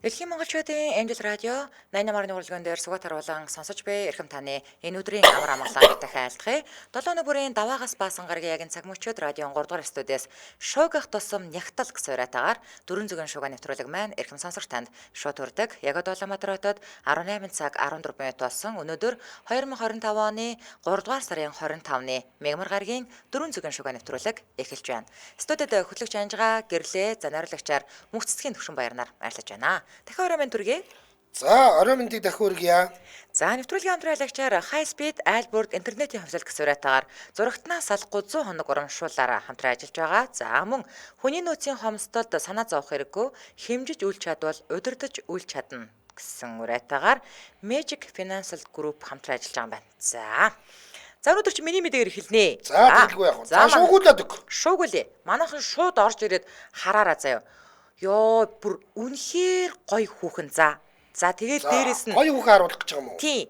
Дэлхийн монголчуудын Angel Radio 88.1 урлагийн дээр сугат харуулan сонсож буй эрхэм таны энэ өдрийн амар амгалан дахин айлтгая. 7 өнө бүрийн даваагаас баасан гарагийн яг энэ цаг мөчид радион 3 дугаар студиэс шуугах тусам нягтал гэсэн уриатаагаар дөрвөн зүгэн шууга нэвтрүүлэг маань эрхэм сонсогч танд шууд хүрдэг. Яг одоо Улаанбаатар хотод 18 цаг 14 минут болсон. Өнөөдөр 2025 оны 3 дугаар сарын 25-ны мягмар гарагийн дөрвөн зүгэн шууга нэвтрүүлэг эхэлж байна. Студид хөтлөгч Анжгаа гэрлээ за найруулагчаар мөнх цэцгийн төвшин баярнаар ажиллаж байна. Дахин орой минь төргий. За, орой мэндийг дахин хүргье. За, нэвтрүүлгийн хамтран ажиллагчаар High Speed айл бүрд интернетийн хувьсалт гэсэн уриатаагаар зурагтнаас салахгүй 100 хоног урамшууллаараа хамтран ажиллаж байгаа. За, мөн хүний нөөцийн хомсдолд санаа зовох хэрэггүй, хэмжиж үл чадвал удирдах үл чадна гэсэн уриатаагаар Magic Financial Group хамтран ажиллаж байгаа юм байна. За. За, өнөөдөр чи миний мэдээгээр эхэлнэ. За, тэгэлгүй яах вэ? За, шуугуулад өг. Шуугуулъя. Манайхан шууд орж ирээд хараараа заяа. Йоо, бүр үнэхээр гоё хүүхэн за. За, тэгээд дээрэс нь гоё хүүхэн харуулах гэж байгаа юм уу? Тийм.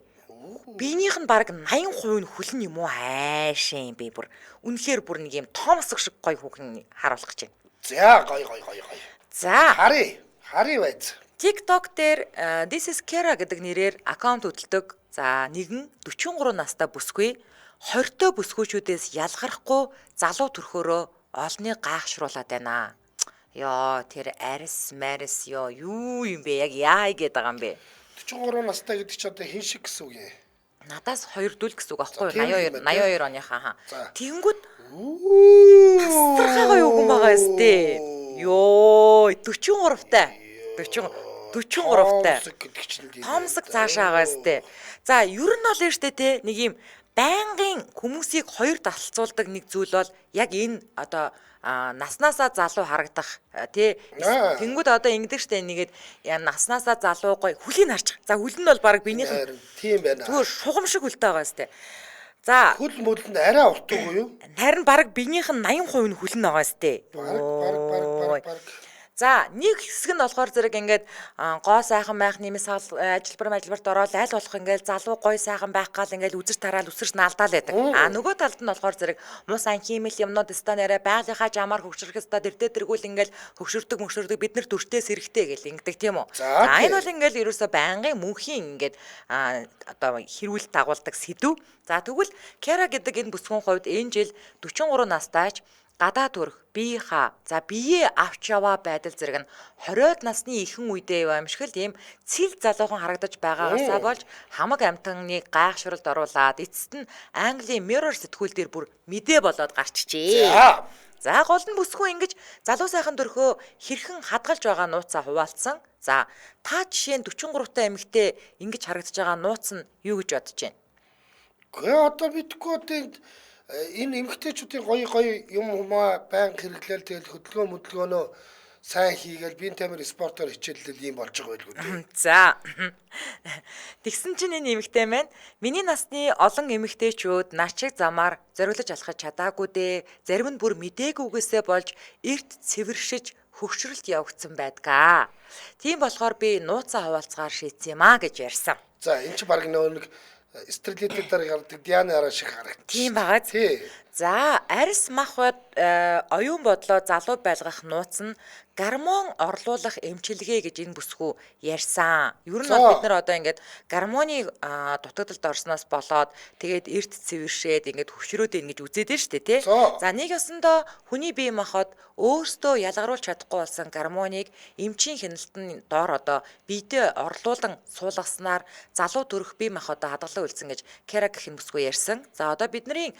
Биенийх нь бараг 80% нь хүлэн юм уу аашийн би бүр үнэхээр бүр нэг юм томсог шиг гоё хүүхэн харуулах гэж байна. За, гоё гоё гоё гоё. За. Харъя. Харъя байц. TikTok дээр This is Kera гэдэг нэрээр аккаунт хөдөлдөг. За, нэгэн 43 настай бүсгүй 20-той бүсгүүчүүдээс ялгархгүй залуу төрхөөрөө олныг гайхшруулад байна. Йоо, тэр арис марис ёо юу юм бэ? Яг яа гээд байгаа юм бэ? 43 настай гэдэг чи одоо хэн шиг гэсэн үг юм? Надаас 2 дүүл гэсэн үг аахгүй юу? 82 82 оныхаа. Тэнгүүд тасархай гоё хүн байгаа өстэй. Йоо, 43-тай. 43-тай. Томсог цаашаа байгаа өстэй. За, ер нь бол штэ те нэг юм байнгын хүмүүсийг хоёр талцуулдаг нэг зүйл бол яг энэ одоо наснаасаа залуу харагдах тий тэнгүүд одоо ингэдэг штэ нэгэд наснаасаа залуу гоё хүлийг харчих. За, хүл нь бол баг биенийх нь тийм байна. Зүгээр шугам шиг хүлтэй байгаа сте. За, хөл мөл нь арай уртуугүй юу? Харин баг биенийх нь 80% нь хүл нь байгаа сте. Баг. За, нэг хэсэг нь болохоор зэрэг ингээд гоо сайхан байх нэмс ажилбарт ороод аль болох ингээд залуу гой сайхан байх гал ингээд үзэр тараал үсэрч наалдаал байдаг. А нөгөө талд нь болохоор зэрэг мус ан хиймэл юмнууд өстө нэрэ байгалийнхаа жамаар хөгшрөх өстө дэрдээ дэргүүл ингээд хөгшөрдөг мөгшөрдөг бид нар дүртэй сэрэгтэй гэл ингэдэг тийм үү. За, энэ бол ингээд ерөөсө байнгын мөнхийн ингээд одоо хэрүүл дагуулдаг сэдв. За, тэгвэл Кера гэдэг энэ бүсгүйн хувьд энэ жил 43 настайч гадаа төрөх, биеийнхаа, за биеэ авч яваа байдал зэрэг нь 20-од насны ихэнх үедээ юм шиг л ийм цэл залуухан харагдаж байгаагаасаа болж хамаг амтаныг гайхшралд оруулаад эцэст нь Английн Mirror сэтгүүл дээр бүр мэдээ болоод гарчжээ. За, гол нь бүсгүй ингэж залуу сайхан төрхөө хэрхэн хадгалж байгаа нууцаа хуваалцсан. За, та жишээ нь 43-тай эмэгтэй ингэж харагдаж байгаа нууц нь юу гэж бодож байна? Гэ одоо мэдгүй одоо энэ эмэгтэйчүүдийн гоё гоё юм юмаа байнга хэрэглээл тэгэл хөдөлгөөн мөдөлгөөнөө сайн хийгээл биеийн тамир спортоор хичээллэл ийм болж байгаа байлгүй дээ. За. Тэгсэн чинь энэ эмэгтэй маань миний насны олон эмэгтэйчүүд нар чиг замаар зориглож алхаж чадаагүй дээ. Зарим нь бүр мдээгүйгээсээ болж эрт цэвэршиж хөгшрөлт явагдсан байдгаа. Тийм болохоор би нууцаа хуваалцгаар шийдсэн юм аа гэж ярьсан. За, энэ чи баг нэг стрелетээр гардаг Диана араа шиг харагдчих. Тийм байгаа. Тий. За, арьс мах бод оюун бодлоо залуу байлгах нууц нь гормон орлуулах эмчилгээ гэж энэ бүсгүй ярьсан. Ер нь бол бид нар одоо ингээд гормоны дутагдалд орсноос болоод тэгээд эрт цэвэршээд ингээд хөвшрөөд ийн гэж үзээд нь шүү дээ, тий. За, нэг ёсондоо хүний бие махбод өөрсдөө ялгаруулж чадахгүй болсон гормоныг эмчийн хяналтын доор одоо биедээ орлуулан суулгаснаар залуу төрөх бие махбодоо хадгалан үлдсэн гэж Кера гэх энэ бүсгүй ярьсан. За, одоо бидний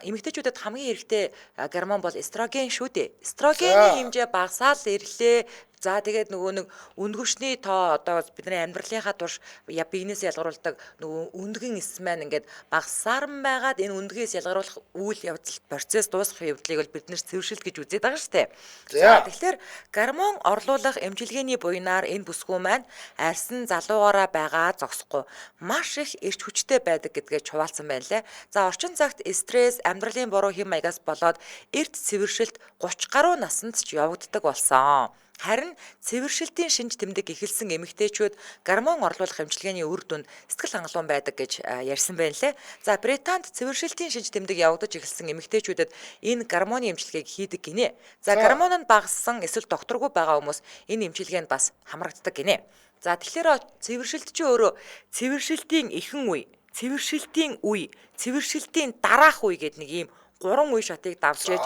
эмэгтэйчүүдэд хамгийн хэрэгтэй гормон бол эстроген шүү дээ. Эстрогений хэмжээ багасаал ирлээ. За, тэгээд нөгөө нэг өндгөвчний тоо одоо бидний амьдралынхаа турш биенээс ялгаруулдаг нөгөө өндгөн эс маань ингээд багасаар нь байгаад энэ өндгөн эс ялгаруулах үйл явдал процесс дуусах явдлыг бол бид нэр цэвэршилт гэж үзээд байгаа шүү дээ. За, тэгэхээр гормон орлуулах эмчилгээний буйнаар энэ бүсгүй маань арьсан залуугаараа байгаа зогсохгүй маш их эрч хүчтэй байдаг гэдгээ чуваалсан байна лээ. За, орчин цагт стресс, амьдралын буруу хэм маягаас болоод эрт цэвэршилт 30 гаруй насанд ч явагддаг болсон. Харин цэвэршилтийн шинж тэмдэг эхэлсэн эмэгтэйчүүд гормон орлуулах эмчилгээний үр дүнд сэтгэл хангалуун байдаг гэж ярьсан байна лээ. За Британд цэвэршилтийн шинж тэмдэг явагдаж эхэлсэн эмэгтэйчүүдэд энэ гормоны эмчилгээг хийдэг гинэ. За гормон нь багассан эсвэл докторгүй байгаа хүмүүс энэ эмчилгээнд бас хамрагддаг гинэ. За тэгэхээр цэвэршилт чи өөрөө цэвэршилтийн эхэн үе, цэвэршилтийн үе, цэвэршилтийн дараах үе гэдэг нэг ийм 3 үе шатыг давж ээж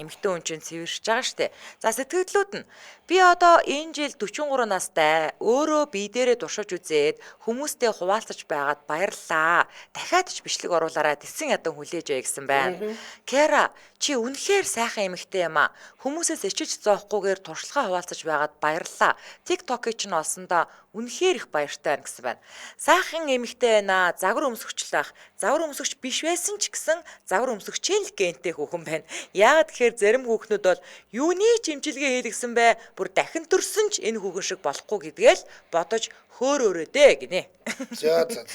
эмэгтэй хүн чинь цэвэршиж байгаа штэ. За сэтгэлдлүүд нь би одоо энэ жил 43 настай өөрөө бие дээрээ туршиж үзээд хүмүүстэй хуваалцаж байгаад баярлалаа. Дахиад ч бичлэг оруулаарай тэсэн ядан хүлээж эй гэсэн байна. Кера чи үнэхээр сайхан эмэгтэй юм а. Хүмүүсээс ичиж зоохгүйгээр туршлагаа хуваалцаж байгаад баярлалаа. TikTok-ыг чинь олсондоо үнэхээр их баяртай байна гэсэн байна. Сайхан эмэгтэй байна. Загвар өмсөгчлөх. Загвар өмсөгч биш байсан ч гэсэн загвар өмсөгчийн л гентэй хүүхэн байна. Яагаад гэхээр зарим хүүхнүүд бол юуны ч эмчилгээ хийлгсэн бэ? Бүр дахин төрсөн ч энэ хүүхэн шиг болохгүй гэдгээл бодож хөөр өрөөдөө гинэ. За за.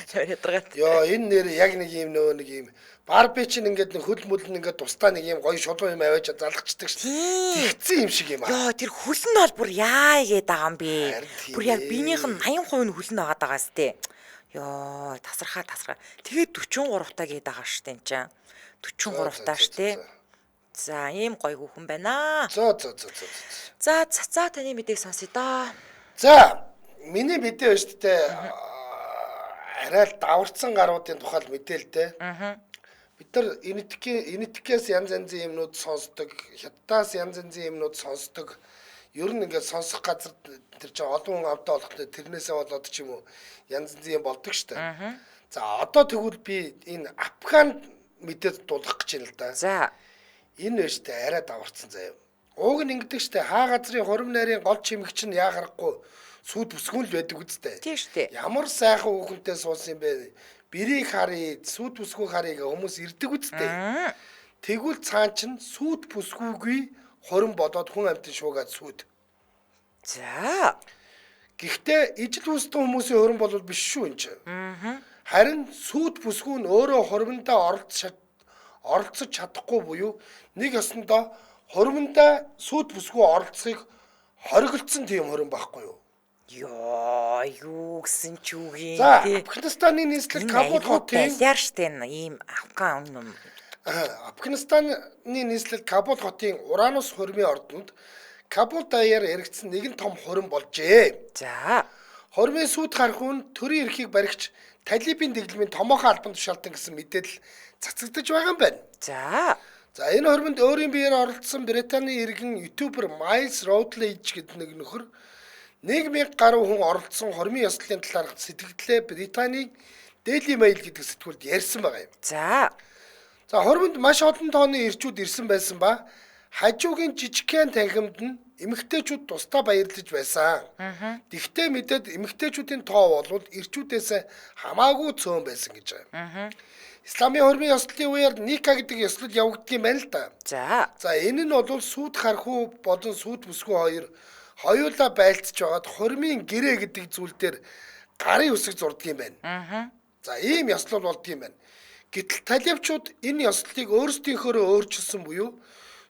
Йоо энэ нэр яг нэг юм нөө нэг юм Барби чинь ингээд нэг хөл мөл нь ингээд тусдаа нэг юм гоё шулуун юм аваач залгачдаг шүү. Тэгцэн юм шиг юм аа. Йоо тэр хөл нь бол бүр яа гээд байгаа юм бэ? Бүр яг биенийх нь 80% нь хөл нь байгаа даа сте. Йоо тасархаа тасархаа. Тэгээд 43 таа гээд байгаа шүү дээ энэ чинь. 43 таа шүү дээ. За ийм гоё хүүхэн байна. За за за за. За за таны мэдээг сонсъё доо. За миний мэдээ байна шүү дээ. Арай л даварцсан гаруудын тухай мэдээ л дээ. Аа. Бид нар энэтхгээс янз янзын юмнууд сонсдог, хятадаас янз янзын юмнууд сонсдог. Ер нь ингээд сонсох газар тэр чинь олон хүн амтаа болохтой тэрнээсээ болоод ч юм уу янз янзын юм болдог шүү дээ. За одоо тэгвэл би энэ Афган мэдээд дуулах гэж байна л да. За энэ байна шүү дээ арай даварцсан заяа. Ууг нь ингэдэг шүү дээ. Хаа газрын хурим нарийн гол чимэгч нь яа харахгүй сүйд бүсгүн л байдаг үсттэй. Тийм шүү дээ. Ямар сайхан хүүхэнтэй суусан юм бэ? Бэрийг харъя, сүйд бүсгүй харъя гэх хүмүүс ирдэг үсттэй. Тэгвэл цаан чинь сүйд бүсгүйгүй хурим болоод хүн амьтан шуугаад сүйд. За. Гэхдээ ижил үүсдэн хүмүүсийн хурим бол биш шүү энэ чинь. Аа. Харин сүйд бүсгүй нь өөрөө хуримдаа оролцож чадахгүй буюу нэг ёсондоо хуримдаа сүйд бүсгүй оролцохыг хориглоцсон тийм хурим байхгүй юу? Йоо, юу гэсэн ч үг юм те. Афганистаны нийслэл Кабул хотын балиар штэ ийм Афган юм. Афганистаны нийслэл Кабул хотын Уранус хурмын ордонд Кабул даяар яригдсан нэгэн том хурим болжээ. За. Хурмын сүйд харах нь төрийн эрхийг баригч Талибын дэглэмийн томоохон албан тушаалтан гэсэн мэдээлэл цацагдаж байгаа юм байна. За. За энэ хурмонд өөрийн биеэр оролцсон Британий иргэн ютубер Майлс Роудлейж гэдэг нэг нөхөр 1000 гаруй хүн оролцсон хормын ёслолын талаарх сэтгэгдлээ Британий Daily Mail гэдэг сэтгүүлд ярьсан байгаа юм. За. За хормонд маш олон тооны ирчүүд ирсэн байсан ба хажуугийн жижигхэн танхимд нь эмэгтэйчүүд тусдаа баярлаж байсан. Тэгтээ мэдээд эмэгтэйчүүдийн тоо бол ирчүүдээс хамаагүй цөөн байсан гэж байгаа юм. Исламын хормын ёслолын үеэр Ника гэдэг ёслол явагддаг юм байна л да. За. За энэ нь бол сүйд хархуу болон сүйд бүсгүй хоёр хоёулаа байлцж байгаад хормын гэрээ гэдэг зүйл дээр гарын үсэг зурдаг юм байна. За ийм ёслол болдго юм байна. Гэтэл талибчууд энэ ёслолыг өөрсдийнхөөрөө өөрчилсөн буюу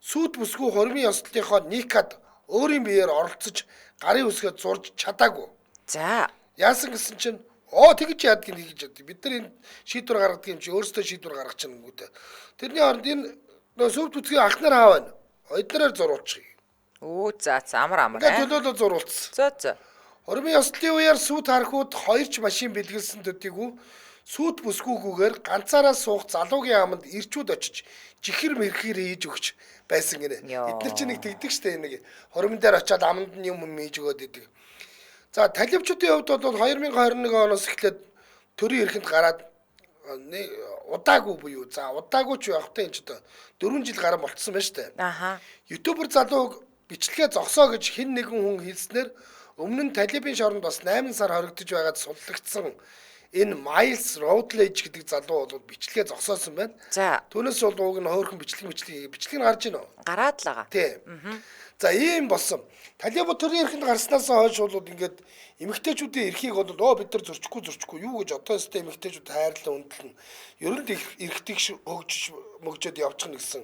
сүйд бүсгүй хормын ёслолынхоо Никад өөрийн биеэр оролцож гарын үсгээ зурж чадаагүй. За. Яасан гэсэн чинь оо тэгж яадаг нь хийж яадаг. Бид нар энэ шийдвэр гаргадаг юм чи өөрсдөө шийдвэр гаргах чинь гүтэ. Тэрний оронд энэ сүйд бүсгийн ах нар аав байна. Хоёроор зурулчих. Өө за за амар амар. Ингээд төлөөлөө зурулцсан. За за. Хормын ёслолын үеэр сүйд харахуд хоёр ч машин бэлгэлсэн төдийгүй сүйд бүсгүйгүүгээр ганцаараа суух залуугийн аманд ирчүүд очиж жихэр мэрхэр хийж өгч байсан гинэ. Эднэр чинь нэг тэгдэг штэ нэг хормон дээр очиад аманд нь юм юм хийж өгөөд идэг. За талибчуудын хувьд бол 2021 оноос эхлээд төрийн эрхэнд гараад удаагүй буюу за удаагүй ч явах та энэ ч одоо 4 жил гарan болцсон байна штэ. Аха. Ютубер залууг бичлэгээ зогсоо гэж хэн нэгэн хүн хэлснээр өмнө нь Талибын шоронд бас 8 сар хоригдож байгаад суллагдсан энэ Майлс Роудлейж гэдэг залуу бол бичлэгээ зогсоосон байна. За. Түүнээс бол уг нь хөөрхөн бичлэг нь гарч ийн үү? Гараад л байгаа. Тийм. За ийм болсон. Талиб төрийн эрхэнд гарснаас хойш бол ингээд эмэгтэйчүүдийн эрхийг бол оо бид нар зөрчихгүй юу гэж одоо өстэй эмэгтэйчүүд хайрлан үндлэн ер нь эрх тэгш хөгжиж мөгжөөд явчихна гэсэн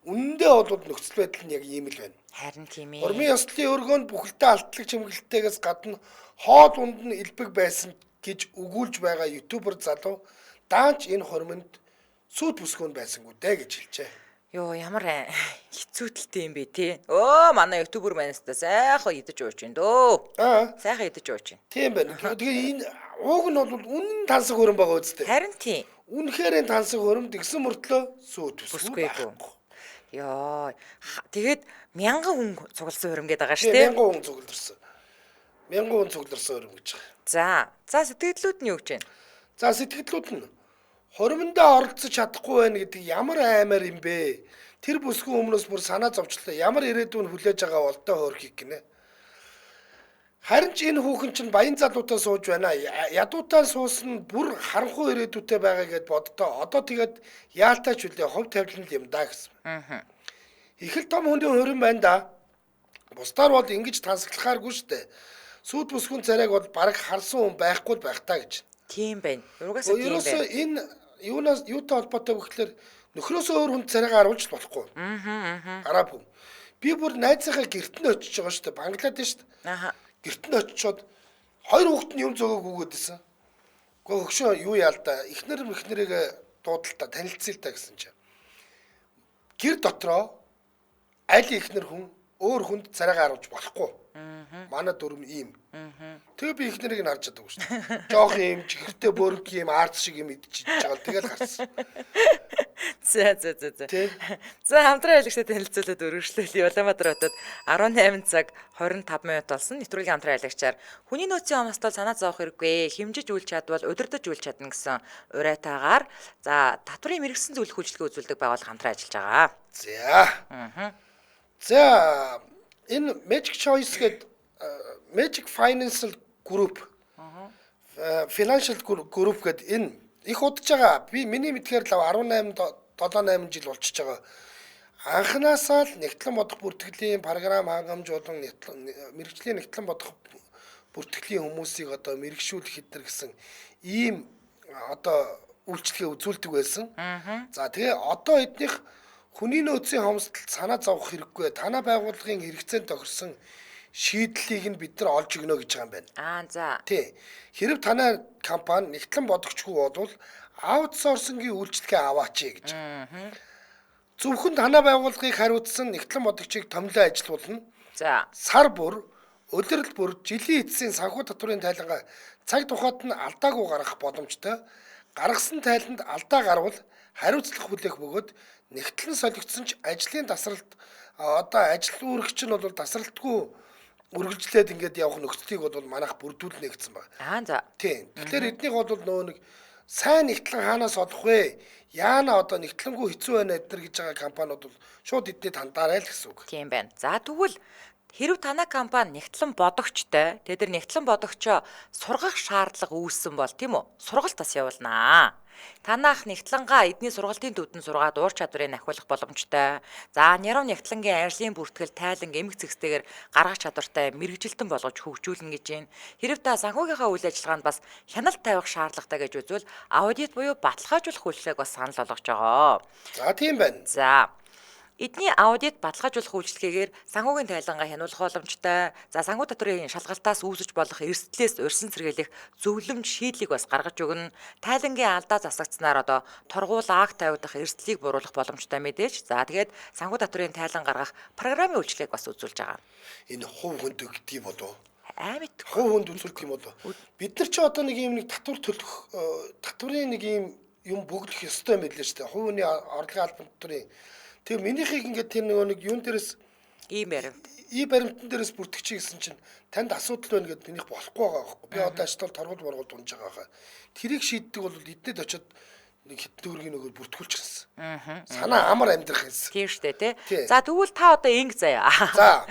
Үнэндээ бол нөхцөл байдал нь яг ийм л байна. Харин тийм ээ. Хурмын ёслолын өргөөнд бүхэлдээ алтлаг чимэглэлтэйгээс гадна хоол унд нь элбэг байсан гэж өгүүлж байгаа ютубер залуу даанч энэ хурмынд сүйт бүсгүйн байсангүй дээ гэж хэлжээ. Йоо ямар хэцүүдэлтэй юм бэ те. Өө манай ютубер манайстаа сайхан идэж ууж байна дөө. Аа. Сайхан идэж ууж байна. Тийм байна. Тэгээ энэ ууг нь бол үнэн тансаг хөрөн байгаа үстэй. Харин тийм. Үнэхээр энэ тансаг хөрөм тэгсэн мөртлөө сүйт бүсгүй байхгүй. Йоо. Тэгээд 1000 хүн цугласан хөрөм гэдэг байгаа шүү дээ. 1000 хүн цугларсан. 1000 хүн цугларсан хөрөм гэж байгаа. За. За сэтгэлдлүүд нь юу гэж байна? За сэтгэлдлүүд нь хуримдаа оролцож чадахгүй байна гэдэг ямар аймаар юм бэ? Тэр бүсгүй өмнөөс бүр санаа зовчлоо. Ямар ирээдүйн хүлээж байгаа болтой хөөрхийг гинэ. Харин ч энэ хүүхэн чинь баян залуутай сууж байна. Ядуутай суусан бүр харанхуй ирээдүйтэй байгаа гэд боддоо. Одоо тэгээд яалтаач үлээ хов тавилан л юм да гэсэн. Аа. Их л том хүний хурим байна да. Бусдаар бол ингэж тансаглахааргүй штэ. Сүйт бүсгүн царайг бол бараг харсан хүн байхгүй л байх та гэж. Тийм байна. Угаасаа тийм байна. Энэ юунаас юутай холбоотой вэ гэхээр нөхрөөсөө өөр хүн царайгаа харуулж болохгүй. Аа. Араб хүн. Би бүр найзынхаа гэрт нь очиж байгаа шүү дээ. Бангладешт. Аа. Гэрт нь очичоод хоёр хүүхэд нь юм зөөгөөг үгээдсэн. Гэхдээ өгшөө юу яал да. Эхнэр мэхнэрийг дуудал та танилцъя л та гэсэн чинь. Гэр дотроо аль эхнэр хүн өөр хүнд царайгаа харуулж болохгүй. Аа. Манай дүрм ийм. Аа. Тэгээ би эхнэрийг нь харж чадаагүй шүү дээ. Жоох юм, чихэртэй бөрөг юм, арц шиг юм идчихэж байгаа л тэгэл гарсан. За за за за. За хамтран аялагчтай танилцуулаад өргөжлөлөө. Улаанбаатар хотод 18 цаг 25 минут болсон. Нэвтрүүлгийн хамтран аялагчаар хүний нөөцийн хомсдол санаа зовох хэрэггүй. Хэмжиж үйл чадвал удирдах үйл чадна гэсэн уриатаагаар за татврын мэргэсэн зөвлөх үйлчилгээ үзүүлдэг байгууллага хамтран ажиллаж байгаа. За. Аа. За энэ Magic Choice гэдэг Magic Financial Group Financial Group гэдэг энэ их удаж байгаа. Би миний мэдхээр л 18 7 8 жил болчихж байгаа. Анханасаа л нэгтлэн бодох бүртгэлийн програм хангамж болон мэргэжлийн нэгтлэн бодох бүртгэлийн хүмүүсийг одоо мэрэгшүүлэх хэдэр гэсэн ийм одоо үйлчлэгээ үзүүлдэг байсан. За тэгээ одоо эднийх хүний нөөцийн хомсдолд санаа зовох хэрэггүй. Танай байгууллагын хэрэгцээнд тохирсон шийдлийг нь бид нар олж өгнө гэж байгаа юм байна. Аа за. Тий. Хэрв танай компани нэгтлэн бодогчгүй болвол аутсорсингийн үйлчлэгээ аваач гэж. Зөвхөн танай байгууллагыг хариуцсан нэгтлэн бодогчийг томилон ажилуулна. За. Сар бүр, улирал бүр, жилийн эцсийн санхүү татварын тайлангаа цаг тухайд нь алдаагүй гаргах боломжтой. Гаргасан тайланд алдаа гарвал хариуцлага хүлээх бөгөөд нэгтлэн солигдсон ч ажлын тасралт одоо ажил үүрэгч нь бол тасралтгүй үргэлжлээд ингээд явах нөхцөлийг бол манайх бүрдүүлнэ гэсэн байна. Аа за. Тийм. Тэгэхээр эднийх бол нөгөө нэг сайн нэгтлэн хаанаас олох вэ? Яана одоо нэгтлэнгүй хэцүү байна эднэр гэж байгаа компаниуд бол шууд эдний тандаарай л гэсэн үг. Тийм байна. За тэгвэл хэрв танай компани нэгтлэн бодогчтой, тэгээд тэр нэгтлэн бодогчоо сургах шаардлага үүссэн бол тийм үү? Сургалт бас явуулнаа. Танаах нэгтлэнгаа эдний сургалтын төвд нь сургаад уур чадварыг ахиулах боломжтой. За нярав нэгтлэнгийн ажлын бүртгэл, тайланг, эмх зэгстэйгээр гаргах чадвартай мэргэжилтэн болгож хөгжүүлнэ гэж байна. Хэрв та санхүүгийнхаа үйл ажиллагаанд бас хяналт тавих шаардлагатай гэж үзвэл аудит буюу баталгаажуулах үйлчлэгийг бас санал болгож байгаа. За тийм байна. За Эдний аудит баталгаажуулах үйлчилгээгээр санхүүгийн тайлангаа хянуулах боломжтой. За санхүү татварын шалгалтаас үүсэж болох эрсдлээс урьсан сэргийлэх зөвлөмж шийдлийг бас гаргаж өгнө. Тайлангийн алдаа засагдсанаар одоо торгуул акт тавигдах эрсдлийг бууруулах боломжтой мэдээж. За тэгээд санхүү татварын тайлан гаргах програмын үйлчилгээг бас үзүүлж байгаа. Энэ хувь хүнд өгдөг юм болов уу? Аймит. Хувь хүнд үзүүлдэг юм болов уу? Бид нар ч одоо нэг юм нэг татвар төлөх татварын нэг юм юм бөглөх ёстой юм билээ шүү дээ. Хувь хүний орлогын албан татварын. Тэгээ минийхийг ингээд тэр нөгөө нэг юун дээрээс ийм баримт. И баримтан дээрээс бүртгэчих гэсэн чинь танд асуудал байна гэдээ минийх болохгүй байгаа байхгүй. Би одоо ажилтал торгуул моргуул дунж байгаа хаа. Тэрийг шийддэг бол эднэд очиод нэг хэдэн төгрөгийн нөгөө бүртгүүлчихсэн. Санаа амар амьдрах юмсан. Тийм штэ тий. За тэгвэл та одоо инг заяа. За.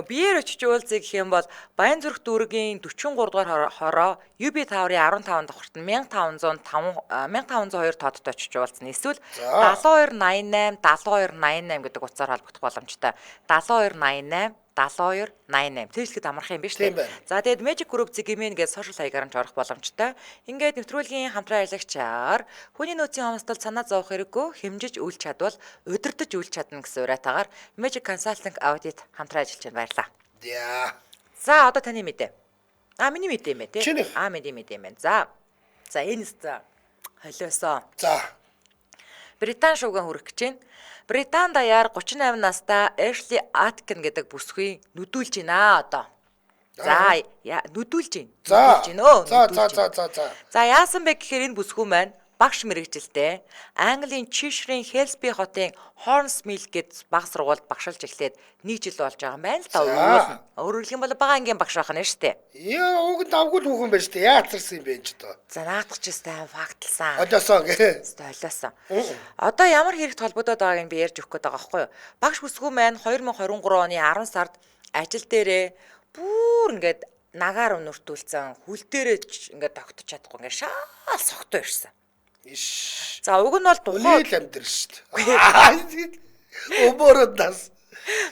Биеэр очиж уулзъя гэх юм бол Баянзүрх дүүргийн 43 дугаар хороо UB Tower-ын 15 давхарт нь 1505 1502 тоодод очиж уулзна. Эсвэл 7288 7288 гэдэг утсаар холбогдох боломжтой. 7288 72 88. Тэглэхэд амархан юм биш үү? За тэгээд Magic Group зэгмэн гэж сошиал хаягаар нь орох боломжтой. Ингээд нэвтрүүлгийн хамтран ажиллагчаар хүний нөөцийн хомсдол санаа зовох хэрэггүй хэмжиж үйл чадвал удирдах үйл чадна гэсэн уриатаагаар Magic Consulting Audit хамтран ажиллаж байна. Баярлалаа. Яа. За одоо таны мэдээ. А миний мэдээ юм бэ тий? Чинийх. А миний мэдээ юм байна. За. За энэ за холиосоо. За. Британи шууган хүрэх гэж байна. Британи даяар 38 настай Эшли Аткин гэдэг бүсгүй нүдүүлж байна одоо. За нүдүүлж байна. За. Нүдүүлж байна өө. За за за за за. За яасан бэ гэхээр энэ бүсгүй маань багш мэрэгжилтэй Английн Чишрийн Хелсби хотын Hornsmill гээд баг сургуульд багшилж эхлээд нэг жил болж байгаа юм байна л да. Өөрөөр хэлэх юм бол бага ангийн багш байх нь шүү дээ. Яа, уг нь давгүй л хүүхэн байж тээ. Яа царсан юм бэ энэ ч одоо. За наадах ч өстэй фактлсан. Холиосоо гэ. Өстэй холиосоо. Одоо ямар хэрэгт холбогдоод байгааг нь би ярьж өгөх гээд байгаа байхгүй юу? Багш бүсгүй маань 2023 оны 10 сард ажил дээрээ бүр ингээд нагаар өнөртүүлсэн хүл дээрээ ингээд тогтож чадахгүй ингээд шаал согтуу ирсэн. Иш. За уг нь бол тухайн Үний л амьдрал шүү дээ. Өмөрөө нас.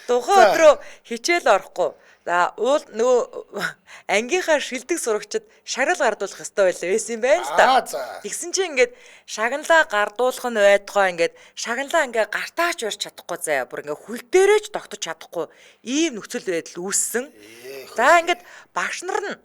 Тухайн өдрөө хичээл орохгүй. За уул нөгөө ангийнхаа шилдэг сурагчид шагнал гардуулах ёстой байлаа байсан юм байна л да. Тэгсэн чинь ингээд шагналаа гардуулах нь байтугай ингээд шагналаа ингээд гартаач барьж чадахгүй заяа. Бүр ингээд хүл дээрээ ч тогтож чадахгүй ийм нөхцөл байдал үүссэн. За ингээд багш нар нь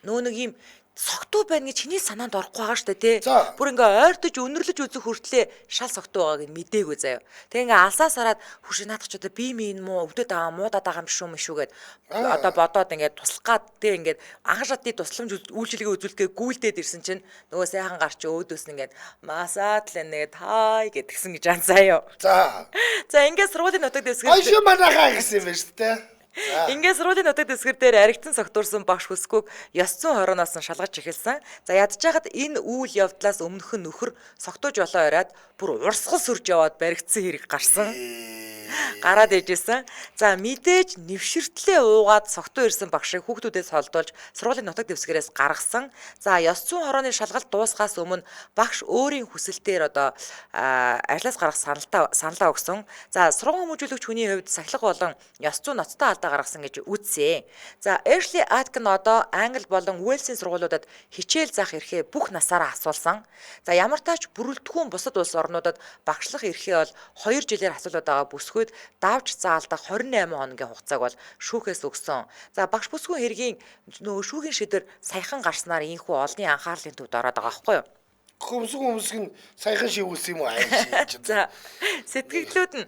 нөгөө нэг ийм согтуу байна гэж чиний санаанд орохгүй байгаа шүү дээ тий. Бүр ингээ ойртож өнөрлөж үзэх хүртлээ шал согтуу байгааг нь мдээгүй заяа. Тэг ингээ алсаа сараад хүрш наадах ч одоо би минь муу өвдөд байгаа муудаад байгаа юм шүү мэн шүү гэд одоо бодоод ингээ туслах гад тий ингээ анхан шатны тусламж үйлчилгээ үзүүлэхээ гүйлдээд ирсэн чинь нөгөө сайхан гарч өөдөөс нь ингээ масаад л нэгэд хай гэдгсэн гэж ан заяа. За. За ингээ сургуулийн нутаг дэвсгэр. Айшаа манайхаа гэсэн юм байна шүү дээ. Ингээд сургуулийн нутаг дэвсгэр дээр аригдсан согтуурсан багш бүсгүйг ёс зүйн хорооноос нь шалгаж эхэлсэн. За ядж байхад энэ үйл явдлаас өмнөхөн нөхөр согтууж болоо яриад бүр урсгал сүрж яваад баригдсан хэрэг гарсан. Гараад ижсэн. За мэдээж нэвширтлээ уугаад согтуу ирсэн багшийг хүүхдүүдээс холдуулж сургуулийн нутаг дэвсгэрээс гаргасан. За ёс зүйн хорооны шалгалт дуусахаас өмнө багш өөрийн хүсэлтээр одоо ажлаас гаргах саналаа өгсөн. За сургууль хүмүүжүүлэгч хүний хувьд сахилга болон ёс зүйн ноцтой алдаа гаргасан гэж үзсэн. За Эшли Аткин одоо Англи болон Уэльсийн сургуулиудад хичээл заах эрхээ бүх насаараа асуулсан. За ямар тач бүрэлдэхүүн бусад улс орнуудад багшлах эрхээ бол 2 жилээр асуулаад байгаа бүсгүйд давж заалдах 28 хоногийн хугацааг бол шүүхээс өгсөн. За багш бүсгүй хэргийн нөгөө шүүхийн шийдвэр саяхан гарснаар ийхүү олонний анхаарлын төвд ороод байгаа байхгүй юу? Хөмсөг нь саяхан шивүүлсэн юм уу ааш. За сэтгэлдлүүд нь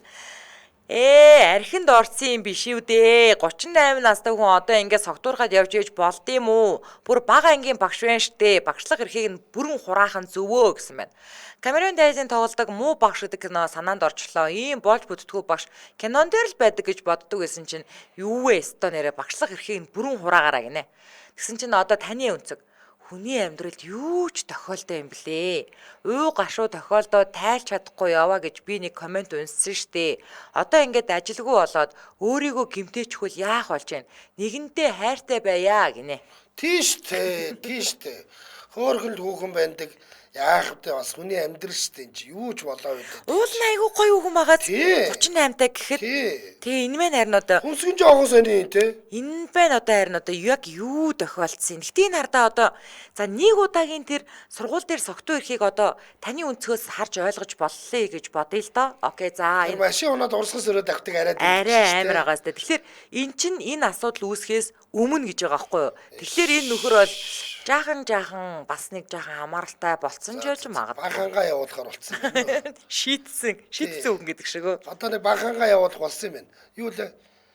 архинд орсон юм биш үү дээ. 38 настай хүн одоо ингээд согтуурхад явж ээж болд юм уу? Бүр бага ангийн багш байна штэ. Багшлах эрхийг нь бүрэн хураахан зөвөө гэсэн байна. Камерон Дайзын тоглодог муу багш гэдэг кино санаанд орчлоо. Ийм болж бүтдгүү багш кинон дээр л байдаг гэж боддог байсан чинь юу вэ? Өстой нэрэ багшлах эрхийг нь бүрэн хураагаараа гинэ. Тэгсэн чинь одоо таны өнцөг хүний амьдралд юу ч тохиолдоо юм блэ? Уу гашуу тохиолдоод тайлж чадахгүй яваа гэж би нэг комент унссан штэ. Одоо ингээд ажилгүй болоод өөрийгөө гэмтээчихвэл яах болж байна? Нэгэнтээ хайртай байя гинэ. Тийш тэ, тийш тэ. Хөөхөн хүүхэн байдаг. Яах вэ бас хүний амьдрал штэ энэ чи юу ч болоо вэ. Уул нь айгүй гоё хүүхэн байгаад 38 таа гэхэд тий энэ мэн харин одоо хүнсгэн жоохоо сони тий. Энэ байна одоо харин одоо яг юу тохиолдсон. Гэтэ энэ хардаа одоо за нэг удаагийн тэр сургууль дээр согтуу ирэхийг одоо таны өнцгөөс харж ойлгож боллоо гэж бодъё л доо. Окей за энэ машин унаад урсгал сөрөөд авдаг арай арай амар байгаас тэ. Тэгэхээр эн чин энэ асуудал үүсэхээс өмнө гэж байгаа байхгүй юу. Тэгэхээр энэ нөхөр бол жаахан бас нэг жаахан хамааралтай болцсон ч байж магадгүй. Бахангаа явуулахар болцсон. Шийдсэн үг гэдэг шиг өө. Одоо нэг бахангаа явуулах болсон юм байна. Юу лээ?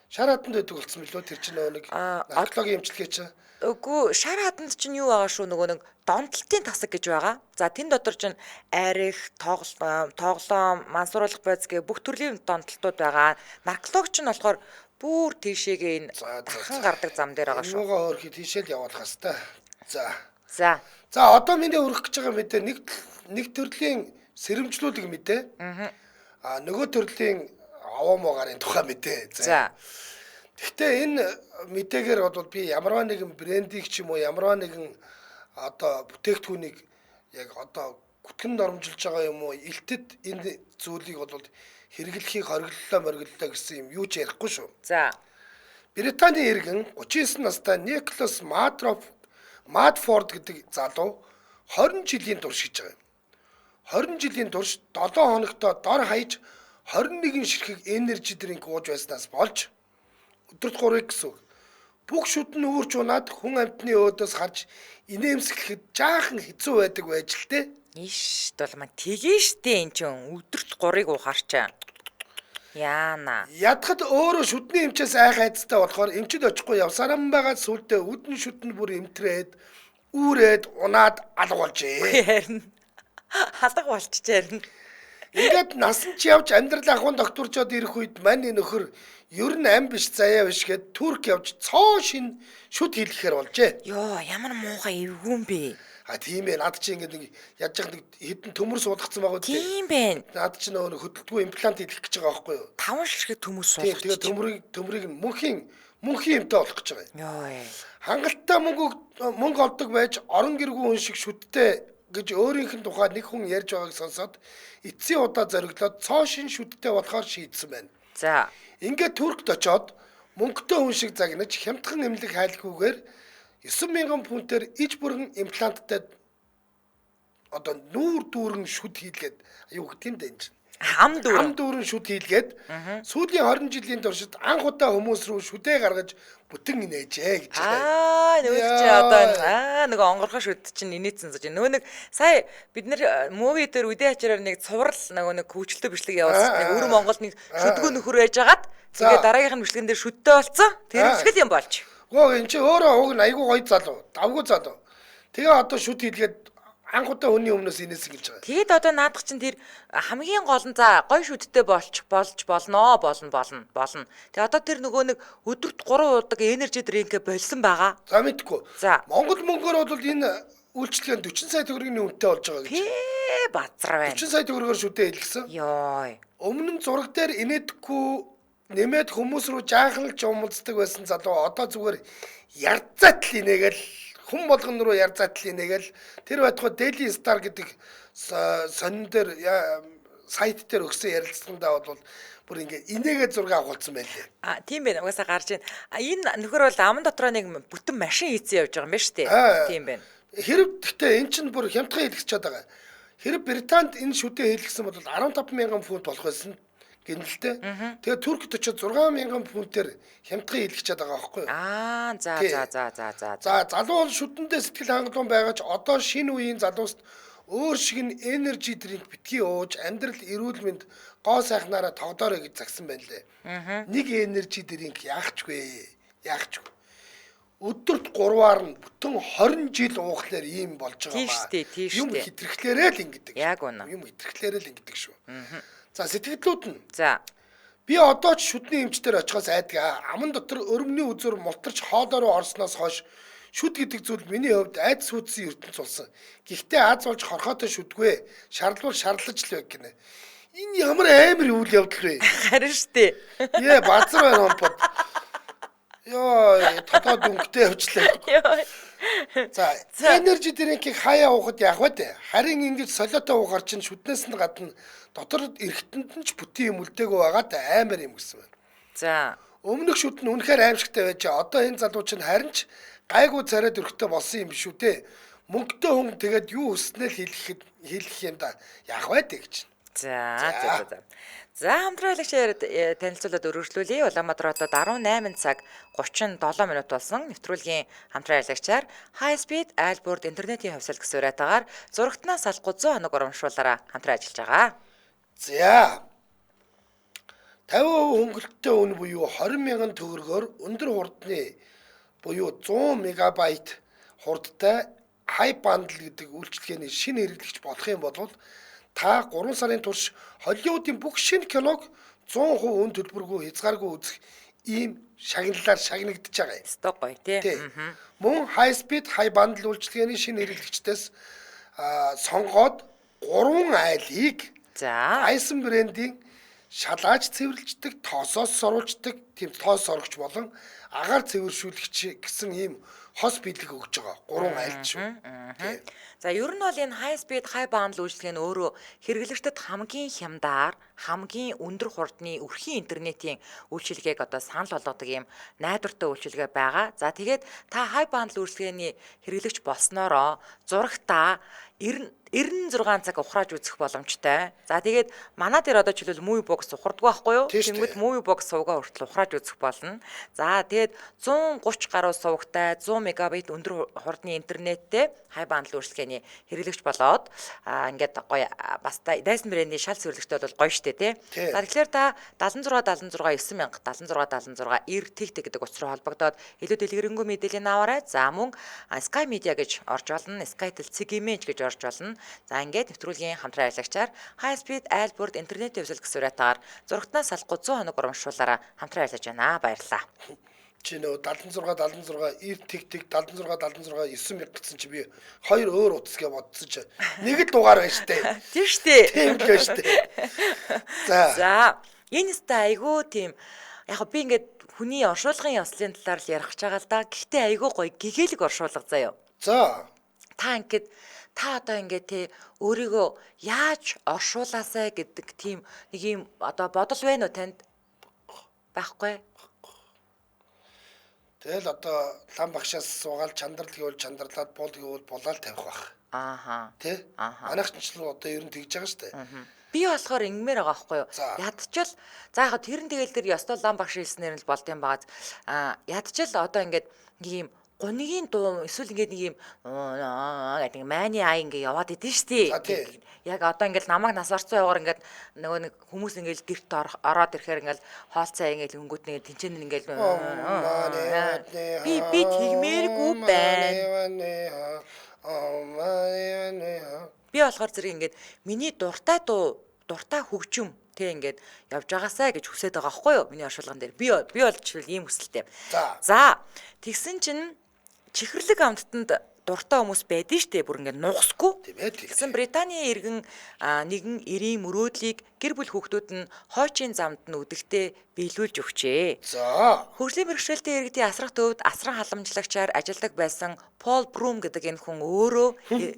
Шар хаданд байдаг болсон билүү тэр чинь нөгөө нэг наркологийн эмчилгээ чинь. Үгүй шар хаданд чинь юу байгаа шүү нөгөө нэг донтолтын тасаг гэж байгаа. За тэн дотор чинь арих, тоглоом, мансууруулах бодис гэх бүх төрлийн донтолтууд байгаа. Нарколог чинь болохоор бүр тийшээгээ энэ дархан гардаг зам дээр байгаа шүү. Юугаа өөрхий тийшээ л явуулах хэвээр. За. За. За одоо миний өргөх гэж байгаа мэдээ нэг төрлийн сэрэмжлүүлэг мэдээ. Аа нөгөө төрлийн овоо муугарын тухай мэдээ. За. Гэхдээ энэ мэдээгээр бол би ямарваа нэгэн брендийг ч юм уу ямарваа нэгэн одоо бүтээгдэхүүнийг яг одоо гүтгэн нормжилж байгаа юм уу элтэд энэ зүйлийг бол хэрэглэхийг хориглолоо морглолоо гэсэн юм юу ч ярихгүй шүү. За. Британий иргэн 39 настай Николас Мадфорд гэдэг залуу 20 жилийн турш хийж байгаа юм. 20 жилийн турш 7 хоногтоо дор хаяж 21 ширхэг energy drink ууж байснаас болж өдөрт 3 гэсэн үг. Бүх шүд нь үүрч унаад хүн амьтны өөдөөс харж инээмсэглэхэд жаахан хэцүү байдаг байж л тээ. Иш дулмаа тгий штэ эн чинь өдөрт 3-ыг уухаарчаа. Яана. Ядахад өөрөө шүдний эмчээс айх айдастай болохоор эмчид очихгүй явсаран байгаа сүлдээ үдэн шүдэн бүр эмтрээд үүрээд унаад алга болжээ. Харин алга болчихжээ харин. Ингээд насан ч явж амьдрал ахуйн докторчод ирэх үед маний нөхөр ер нь ам биш заяа биш гэд Турк явж цоо шин шүд хийлгэхээр болжээ. Йоо ямар муухай эвгүй юм бэ? А тийм ээ, над чи ингээд нэг яаж яах нэг хэдэн төмөр суулгацсан байгаа үү? Тийм байна. Над чи нөгөө хөдөлтгүй имплант хийлгэх гэж байгаа байхгүй юу? 5 ширхэг төмөр суулгач. Тийм, тэгээ төмрийг мөнхийн юмтай болох гэж байгаа юм. Йоо. Хангалттай мөнгө олдог байж орон гэргүй хүн шиг шүдтэй гэж өөрийнх нь тухай нэг хүн ярьж байгааг сонсоод эцсийн удаа зориглоод цоо шин шүдтэй болохоор шийдсэн байна. За. Ингээд Туркт очоод мөнгөтэй хүн шиг загнаж хямдхан эмнэлэг хайлгүйгээр 9,000 фунтээр иж бүрэн импланттай одоо нүүр дүүрэн шүд хийлгээд юу гэдэг юм бэ энэ чинь? Ам дүүрэн шүд хийлгээд сүүлийн 20 жилийн туршид анх удаа хүмүүс рүү шүдээ гаргаж бүтэн инээжээ гэж байна. Аа нөгөө чи одоо нөгөө онгорхой шүд чинь инээцэн гэж. Нөгөө нэг сая бид нэр муви дээр үдэ ачаараар нэг цуврал нөгөө нэг хөвчлөлтөө бичлэг явуулсан. Нэг өвөр Монголд нэг шүдгүү нөхөр байж хагаад тэгээ дараагийнх нь бичлэгэн дээр шүдтэй болсон. Тэр бичлэг юм болж. Гөө эн чи өөрөө уг нь айгүй гоё залуу, давгүй залуу. Тэгээ одоо шүд хийлгээд анх удаа хүний өмнөөс инээсэн гэж байгаа. Тэгэд одоо наадах чинь тэр хамгийн гол нь за гоё шүдтэй болж болно. Тэгээ одоо тэр нөгөө нэг өдөрт 3 удаг energy drink-ээ болсон байгаа. За мэдгүй. За. Монгол мөнгөөр бол энэ үйлчлэгээ 40 сая төгрөгийн үнэтэй болж байгаа гэж. Пээ базар байна. 40 сая төгрөгөөр шүдээ хийлгэсэн. Йой. Өмнө нь зураг дээр инээдэггүй нэмээд хүмүүс рүү жаахан л жумалцдаг байсан залуу одоо зүгээр ярзаатл инээгээл хүн болгон руу ярзаатл инээгээл тэр байтугай Daily Star гэдэг сонин дээр сайт дээр өгсөн ярилцлагандаа бол бүр ингээ инээгээ зураг авахулсан байлээ. А тийм байна. Угаасаа гарч байна. Энэ нөхөр бол аман дотроо нэг бүтэн машин хийцэн явж байгаа юм байна шүү дээ. Тийм байна. Хэрв гэхдээ эн чинь бүр хямдхан хийлгэж чад байгаа. Хэрв Британд энэ шүдээ хийлгэсэн бол 15,000 фунт болох байсан. Гэнэлтэй. Тэгээ Туркт очиод 6,000 фунтээр хямдхан хийлгэж чад байгаа байхгүй юу? Аа за. За залуу бол шүдэндээ сэтгэл хангалуун байгаа ч одоо шинэ үеийн залууст өөр шиг нь energy drink битгий ууж амьдрал эрүүл мэнд гоо сайхнаараа тогдоорой гэж загсан байна лээ. Нэг energy drink яахчгүй. Өдөрт 3-аар нь бүтэн 20 жил уухлаар ийм болж байгаа маа. Тийм. Юм хитрхлээрээ л ингэдэг. Яг үнэ. Юм хитрхлээрээ л ингэдэг шүү. За сэтгэлдлүүд нь. За. Би одоо ч шүдний эмчтэр очихоос айдаг. Аман дотор өрөмний үзүр мултарч хоолоо руу орсноос хойш шүд гэдэг зүйл миний хувьд айдас хүйцсэн ертөнц болсон. Гэхдээ аз болж хорхоотой шүдгүй. Шарлуул шарлаж л байг гинэ. Энэ ямар амар үйл явдал вэ? Харин штэ. Ее базар байна хомпод. Йоо, тодоод өнгөтэй явчлаа. Йоо. За, energy drink-ийг хаяа уухад яах вэ те? Харин ингэж солиотой уухаар чинь шүднээс нь гадна дотор эргэтэнд нь ч бүтэн юм үлдээгүй байгаад амар юм гэсэн байна. За. Өмнөх шүд нь үнэхээр аимшигтай байж одоо энэ залуу чинь харин ч гайгүй царайд өрхтөө болсон юм биш үү те? Мөнгөтэй хүн тэгээд юу хүснээ л хийлгэх юм да. Яах вэ те гэж. За. За хамтран ажиллагчаар танилцуулаад өргөжлүүлье. Улаанбаатар хотод 18 цаг 37 минут болсон. Нэвтрүүлгийн хамтран ажиллагчаар High Speed айл бүрд интернетийн хувьсгал гэсэн уриатаагаар зурагтнаас салахгүй 100 хоног урамшуулаараа хамтран ажиллаж байгаа. За. 50% хөнгөлөлттэй үн буюу 20,000 төгрөгөөр өндөр хурдны буюу 100 мегабайт хурдтай High Bundle гэдэг үйлчилгээний шинэ хэрэглэгч болох юм бол та 3 сарын турш Холливуудын бүх шинэ киног 100% үн төлбөргүй хязгааргүй үзэх ийм шагналаар шагнагдаж байгаа юм. Өстой гоё тий. Мөн High Speed High Bundle үйлчилгээний шинэ хэрэглэгчдээс сонгоод 3 айлыг за Dyson брендийн шалааж цэвэрлждэг, тоосоос соруулждаг тийм тоос сорогч болон агаар цэвэршүүлэгч гэсэн ийм хос биелэг өгж байгаа. Гурван айлт шүү. За ер нь бол энэ high speed high band үйлчилгээ нь өөрөө хэрэглэгчдэд хамгийн хямдаар, хамгийн өндөр хурдны өрхийн интернетийн үйлчилгээг одоо санал болгодог юм найдвартай үйлчилгээ байгаа. За тэгээд та high band үйлчилгээний хэрэглэгч болсноороо зурагтаа 96 цаг ухрааж үзэх боломжтой. За тэгээд манай дээр одоо жишээлбэл Movie Box ухардгүй байхгүй юу? Тэнгүүд Movie Box сувгаа хүртэл ухрааж үзэх болно. За тэгээд 130 гаруй сувагтай 100 мегабайт өндөр хурдны интернеттэй high band үйлчилгээний хэрэглэгч болоод ингээд гоё бас Dyson брендийн шал цэвэрлэгчтэй бол гоё штэ тий. За тэгэхээр та 76 76 9000 76 76 90 тэг тэг гэдэг утас руу холбогдоод илүү дэлгэрэнгүй мэдээллийг аваарай. За мөн Sky Media гэж орж болно. Skytel Цэг Image гэж орж болно. За ингээд нэвтрүүлгийн хамтран ажиллагчаар High Speed айл бүрд интернетийн хувьсэл гэсэн уриатаар зурагтнаас салахгүй 100 хоног урамшуулаараа хамтран ажиллаж байна. Баярлалаа. Чи нөө 76 76 90 тэг тэг 76 76 9000 гэсэн чи би хоёр өөр утас гэж бодсон чи нэг л дугаар байна штэ. Тийм штэ. Тийм л байна штэ. За. За энэ өстэй айгүй тийм яг би ингээд хүний оршуулгын ёслолын талаар л ярих гэж байгаа л да. Гэхдээ айгүй гоё гэгээлэг оршуулга заяа. За. Та ингээд та одоо ингээд те өөрийгөө яаж оршуулаасай гэдэг тийм нэг юм одоо бодол байна уу танд? Байхгүй. Тэгэл одоо лам багшаас суугаал чандрал гэвэл чандралаад бул гэвэл булаал тавих бах. Ааха. Тэ? Манайх ч л одоо ер нь тэгж байгаа шүү дээ. Би болохоор ингэмээр байгаа байхгүй юу? Ядчил за яг тэр нь тэгэл тэр ёстой лам багш хэлснээр нь л болд юм багаз. Ядчил одоо ингээд нэг юм гунигийн дуу эсвэл ингээд нэг юм гэдэг майны ай ингээд яваад идэв штий. Яг одоо ингээд намайг нас орцсон яваар ингээд нөгөө нэг хүмүүс ингээд гэрт ороод ирэхээр ингээд хоолцоо ингээд хөнгөт нэг тэнцэн ингээд би тэгмээргүй байна. Би болохоор зэрэг ингээд миний дуртай дуу, дуртай хөгжим тэ ингээд явж байгаасай гэж хүсээд байгаа байхгүй юу? Миний оршуулган дээр. Би бол жишээл ийм хүсэлтэй. За тэгсэн чинь чихэрлэг амттанд дуртай хүмүүс байдэн штэ бүр ингээд нугасгүй. Тэгсэн Британийн иргэн нэгэн эрийн мөрөөдлийг гэр бүл хүүхдүүд нь хойчийн замд нь үдэхтэй биелүүлж өгчээ. За. Хөгжлийн бэрхшээлтэй иргэдийн асрах төвд асран халамжлагчаар ажилладаг байсан Пол Брум гэдэг энэ хүн өөрөө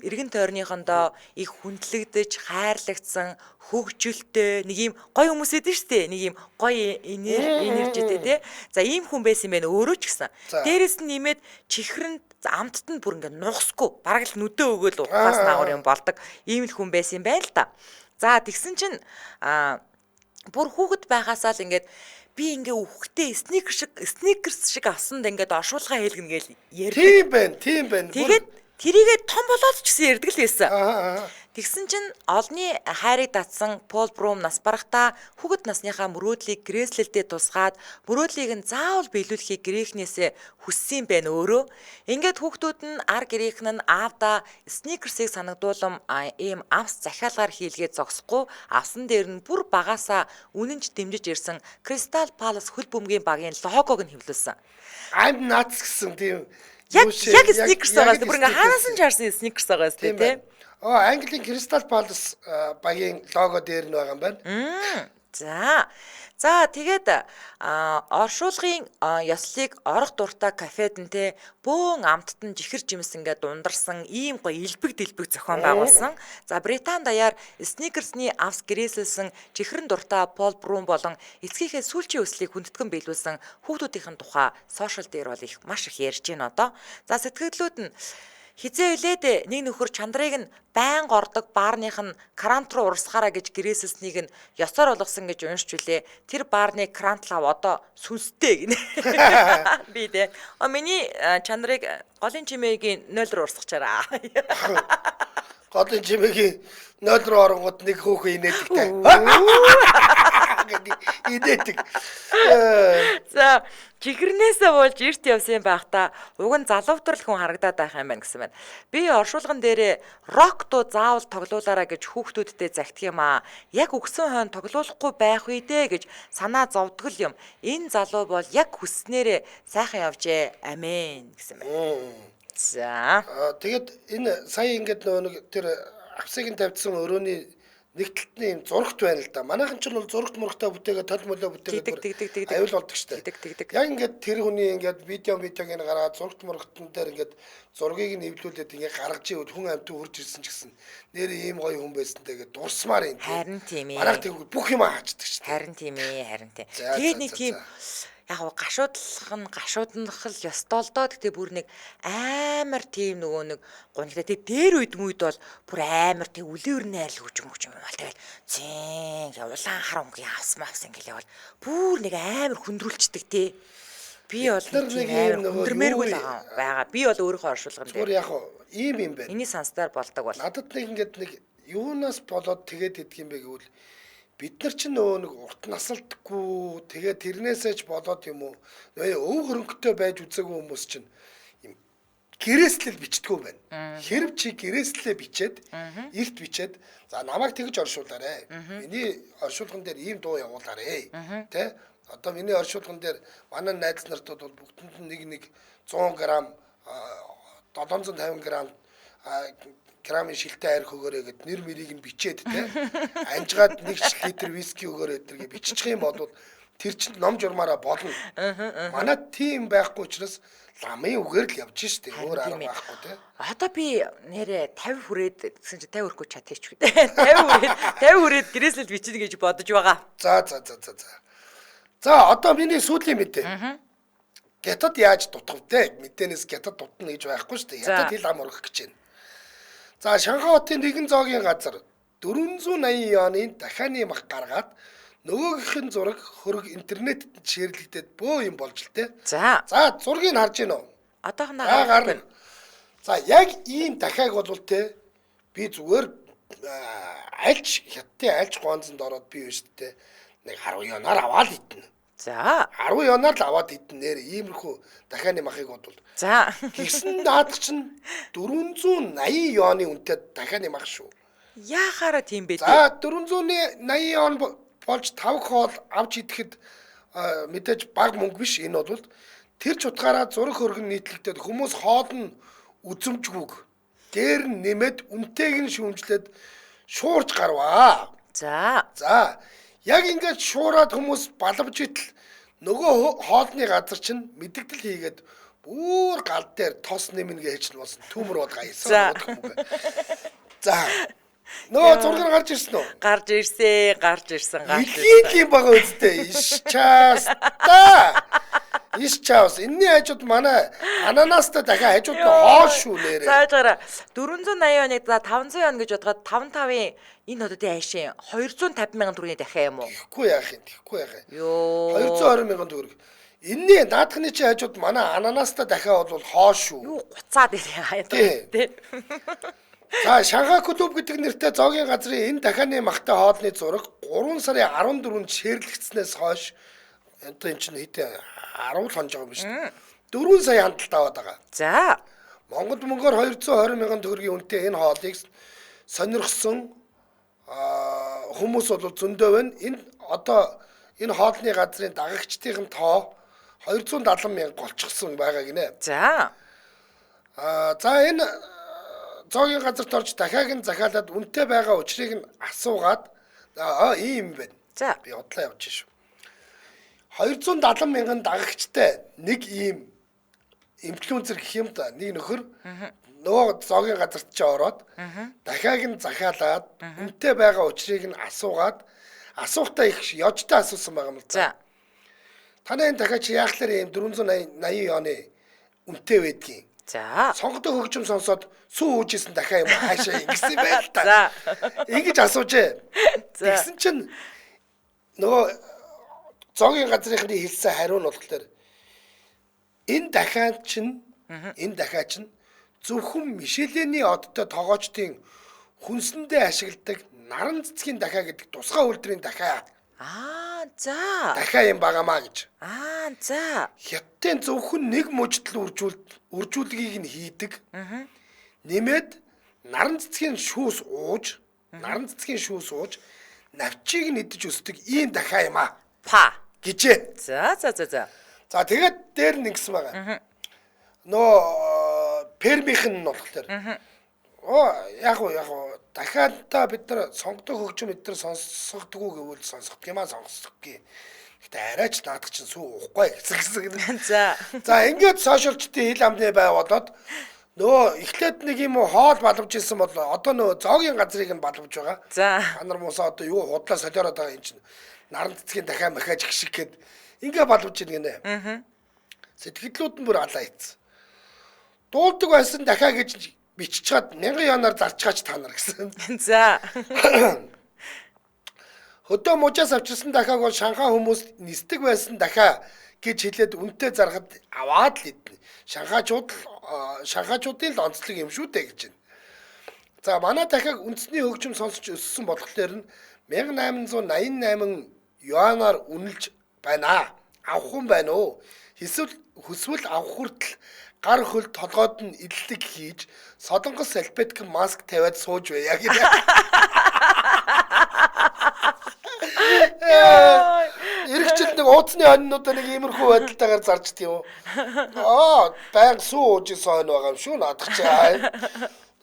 эргэн тойрныхондоо их хүндлэгдэж, хайрлагдсан, хөгжилтэй нэг юм гоё хүмүүс идэв штэ. Нэг юм гоё энержитэй тий. За ийм хүн байсан юм байна өөрөө ч гэсэн. Дээрээс нь нэмээд чихрэнд амттанд нь бүр ингээд нугасгүй. Бараг л нүдэ өгөөл ухаас наагур юм болдог. Ийм л хүн байсан юм байна л да. За тэгсэн чинь бүр хүүхэд байхасаа л ингээд би ингээ үхэхдээ сникерс шиг авсанд ингээд оршуулгаа хэлгэнэ гээл ярьдаг. Тийм байна, тийм байна. Тэгээд тэрийгээ том болоод ч гэсэн ярьдаг л байсан. Тэгсэн чинь олны хайрыг татсан Пол Брум нас барахдаа хүүхэд насныхаа мөрөөдлийг грээслэлдээ тусгаад мөрөөдлийг нь заавал биелүүлэхийг грээхнээсээ хүссэн юм байна өөрөө. Ингээд хүүхдүүд нь ар гэрийнхэн нь аавда сникерсийг санагдуулан ийм авс захиалгаар хийлгээд зогсохгүй авсан дээр нь бүр багасаа үнэнч дэмжиж ирсэн Кристал Палас хөл бөмбөгийн багийн логог нь хэвлүүлсэн. I'm nuts гэсэн тийм яг сникерс байгаа. Бүр ингээ хаанаас нь чаарсан сникерс байгаа сте тий. Английн Кристал Палас багийн лого дээр нь байгаа юм байна. За. За тэгээд оршуулгын ёслолыг орох дуртай кафед нь те бөөн амттан жихэр жимс ингээд ундарсан ийм гоё элбэг дэлбэг зохион байгуулсан. За Британи даяар сникерсний авс грээсэлсэн жихэрэн дуртай Пол Брум болон эцгийнхээ сүүлчийн өслийг хүндэтгэн биелүүлсэн хүүхдүүдийн тухай сошиал дээр бол их маш их ярьж байна одоо. За сэтгэлдлүүд нь хизээ үлээд нэг нөхөр чандрыг нь байнга ордог баарных нь крант руу урсгаараа гэж грээсэлснийг нь ёсоор болгосон гэж уншиж үлээ. Тэр баарны крант лав одоо сүнстэй гинэ. Би тэ. Миний чандрыг голын чимээгийн 0 руу урсгачаараа. Голын чимээгийн 0 руу оронгууд нэг хөөхөн инээдэгтэй. Инээдэг. За чихрнээсээ болж эрт явсан байхдаа уг нь залуувтрал хүн харагдаад байх юм байна гэсэн байна. Би оршуулган дээрээ рок дуу заавал тоглуулаарай гэж хүүхдүүдтэй загтах юм аа. Яг өгсөн хойно тоглуулахгүй байх үедээ гэж санаа зовдгол юм. Энэ залуу бол яг хүсснээрээ сайхан явжээ. Амен гэсэн байна. За. Тэгээд энэ сая ингээд нөгөө нэг тэр авсыг нь тавьдсан өрөөний Нэг талд нь юм зурагт байна л да. Манайхан ч бол зурагт мурагтаа бүтээгээ тол молоо бүтээгээ аюул болдог штэ. Яг ингээд тэр хүний ингээд видеог нь гаргаад зурагт мурагтан дээр ингээд зургийг нь эвлүүлээд ингээд гаргаж ивэл хүн амьтан хурж ирсэн ч гэсэн нэр ийм гоё хүн байсан тэгээд дурсмаар юм. Харин тийм ээ. Манайх тийм бүх юм хаачдаг штэ. Харин тийм ээ, харин тийм. Тэгээд нэг тийм яг гоо гашуудлах нь гашууднах л ёстой л доо. Гэтэ бүр нэг амар тийм нөгөө нэг гунигтай. Тэг дээр үед мүйд бол бүр амар тэг үлээвэр найрал хөгжим хөгжим юм бол тэгэл зин улаан хар өнгө явс мавс ингээл явал бүр нэг амар хүндрүүлцдэг те. Би бол нэг амар хүндэрмээргүй л байгаа. Би бол өөрийнхөө оршуулган дээр. Зүгээр яг ийм юм байна. Эний санстаар болдог бол. Надад нэг ингээд нэг юунаас болоод тэгээд идэх юм бэ гэвэл бид нар ч нөгөө нэг урт насалдаггүй тэгээд тэрнээсээ ч болоод юм уу өв хөрөнгөтэй байж үзээгүй хүмүүс чинь юм гэрээслэл бичдэггүй байна. Хэрв чи гэрээслэлээ бичээд эрт бичээд за намайг тэгж оршуулаарэ. Миний оршуулган дээр ийм дуу явуулаарэ. Тэ? Одоо миний оршуулган дээр манай найз нартууд бол бүгдэнд нь нэг 100 г 750 г грамын шилтэй арх өгөөрэй гэд нэр мэрийг нь бичээд те анжгаад 1 литр виски өгөөрэй гэдэргээ бичих юм бол тэр чинь ном журмаараа болно. Манай тийм байхгүй учраас ламын үгээр л явж штэ өөр арга байхгүй те. Одоо би нэрээ 50 хүрээд гэсэн чинь 50 хүрэхгүй чат хийчихвэ те. 50 хүрээд гэрээслэл бичнэ гэж бодож байгаа. За за за за за. За одоо миний сүүлийн мэдээ. Гятад яаж дутах вэ? Мэдээнээс гятад дутна гэж байхгүй штэ. Ятад хил ам ургах гэж байна. За Шанхай хотын нэгэн зоогийн газар 480 юаны дахианы мах гаргаад нөгөөгийнх нь зураг хөрөг интернетэд шеэрлэгдээд бөө юм болж л те. За. За зургийг харж гин үү? Одоохондоо гарна. За яг ийм дахиаг бол те би зүгээр альч хятадын альч гонзонд ороод би биш те нэг 10 юанаар аваад идэнэ. За 10 юанаар л аваад идэн нэр иймэрхүү дахианы махыг бодвол. За тэгсэн наадах чинь 480 юаны үнэтэй дахианы мах шүү. Яахаараа тийм бэ? За 480 юан болж 5 хоол авч идэхэд мэдээж баг мөнгө биш энэ бол тэр ч утгаараа зураг хөргөн нийтлэгдээд хүмүүс хоол нь үзэмжгүйг дээр нь нэмээд үнэтэйг нь шүүмжлээд шуурч гарваа. За. За яг ингээд шуураад хүмүүс балавж итл нөгөө хоолны газар чинь мэдэгдэл хийгээд бүр гал дээр тос нэмнэ гэж нь болсон. Төмөр бол гайсан. За. Нөгөө зураг нь гарч ирсэн үү? Гарч ирсэн, гарч ирсэн, гарч ирсэн. Илгийн юм байгаа үстэй. Иш чаас та. Иш чаас. Энийний хажууд манай ананастай дахиад хажууд нь хоол шүү нэрээ. Заажаараа 480 юаныг за 500 юан гэж бодоход 55-ын энэ хотын айшин 250 мянган төгрөгийн дахиа юм уу? Тэгэхгүй яах юм? Тэгэхгүй яах юм? Йоо. 220 мянган төгрөг. Энийний наадхны чи хажууд манай ананастай дахиад бол хоол шүү. Юу гуцаад ирээ. Тий. За Шанхай клуб гэдэг нэртэй зоогийн газрын энэ дахианы махтай хоолны зураг 3 сарын 14-нд шеэрлэгдснээс хойш одоо эн чинь хэд 10 л хонж байгаа юм биш үү? 4 сая хандалт аваад байгаа. За Монгол мөнгөөр 220 мянган төгрөгийн үнэтэй энэ хоолыг сонирхсон хүмүүс бол зөндөө байна. Энэ одоо энэ хоолны газрын дагагчдын тоо 270 мянга голчихсон байгаа гинэ. За. За энэ зоогийн газарт орж дахиаг нь захиалаад үнэтэй байгаа учрыг нь асуугаад ийм байна. За. Би удлаа явж шүү. 270 мянган дагагчтай нэг ийм инфлюенсер гэх юм да. Нэг нөхөр нөгөө зоогийн газарт чи ороод дахиаг нь захиалаад үнэтэй байгаа учрыг нь асуугаад асуухтаа их ёжтой асуусан байгаа юм л да. Таны энэ дахиад чи яахлаар ийм 480 юаны үнэтэй байдгийг. За. Сонгодог хөгжим сонсоод сүү үүжсэн дахиад юм хаашаа ингэсэн байл та. За. Ингэж асуужээ. Тэгсэн чинь нөгөө зоогийн газрынхны хэлсэн хариу нь болохоор энэ дахиад чинь энэ дахиад чинь зөвхөн Мишелений одтой тогоочдын хүнсэндээ ашигладаг наран цэцгийн дахиа гэдэг тусгай үйлдвэрийн дахиа. Аа за. Дахиа юм багамаа гэж. Аа за. Хятадын зөвхөн нэг мужидл үржүүлгийг нь хийдэг. Нэмээд наран цэцгийн шүүс ууж, наран цэцгийн шүүс ууж навчийг нь идэж өсдөг ийм дахиа юм аа. Па гэжээ. За за за за. За тэгээд дээр нь ингэсэн байгаа. Нөө фермийнх нь болохоор Оо яг уу дахиад та бид нар сонгодог хөгжим бид нар сонсгодгүй гэвэл сонсгодг юм аа сонсгохгүй. Гэтэ арайч наадах чинь сүү уухгүй гэсэн. За. За ингээд сошиалчдын хил амны бай болоод нөгөө эхлээд нэг юм хоол баламж исэн бол одоо нөгөө зоогийн газрыг нь баламж байгаа. За. Та нар муусаа одоо юу худлаа солиороод байгаа юм чинь наран цэцгийн дахиад махаж гişиг гээд ингээ баламж ийн гинэ. Аа. Сэтгэлдлүүд нь бүр алаа ийцэн. Дуулдаг байсан дахиад гэж биччихад 1000 юанаар зарчгаач та нар гэсэн. За. Хөдөө мужаас авчирсан дахиаг бол Шанхай хүмүүс нисдэг байсан дахиа гэж хэлээд үнэтэй зархад аваад л идэнэ. Шанхайчууд шанхайчуудын л онцлог юм шүү дээ гэж байна. За манай дахиаг үндэсний хөгжим сонсож өссөн болохоор нь 1888 юанаар үнэлж байна. Авах хүн байна уу? Эсвэл хүсвэл авах хүртэл гар хөл толгойд нь идэлэг хийж солонгос салфетка маск тавиад сууж байя гэнэ. Эрэгчл нэг ууцны хоньнуудаа нэг иймэрхүү байдалтайгаар зарчдаг юм. Аа, байнга сүү ууж исэн хонь байгаа юм шүү наадах чи.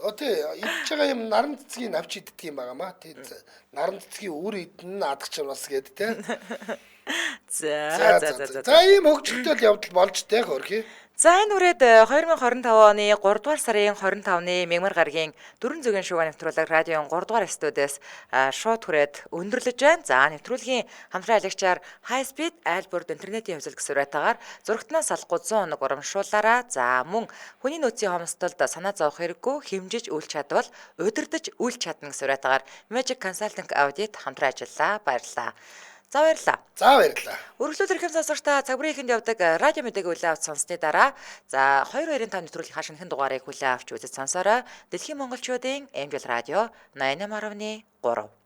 Оо тий идж байгаа юм наран цэцгийн навч иддэг юм байгаа маа. Тий наран цэцгийн үр идэн наадах чи бас гээд тий. За за за. За ийм хөгжилтэй л явдал болж тэ хөрхий. За энэ үрээд 2025 оны 3 дугаар сарын 25-ны Мягмар гарагийн дөрвөн зөгийн шугам нэвтрүүлэг радион 3 дугаар студиэс шууд хүрээд өндөрлөж байна. За нэвтрүүлгийн хамтран аялагчаар High Speed айл бүрд интернетийн хувьсгал гэсэн уриатаагаар зурагтнаас салахгүй 100 хоног урамшуулаараа. За мөн хүний нөөцийн хомсдолд санаа зовох хэрэггүй хэмжиж үйл чадвал удирдах үйл чадна гэсэн уриатаагаар Magic Consulting Audit хамтран ажиллаа. Баярлалаа. За баярлалаа. За баярлалаа. Үргэлжлүүл эрхэм сонсогчдаа цаг бүрийн ихэнд явдаг радио мэдээг хүлээн авч сонссны дараа за 225 нэвтрүүлгийн шинэхэн дугаарыг хүлээн авч үзэж сонсоорой. Дэлхийн монголчуудын MJL радио 88.3.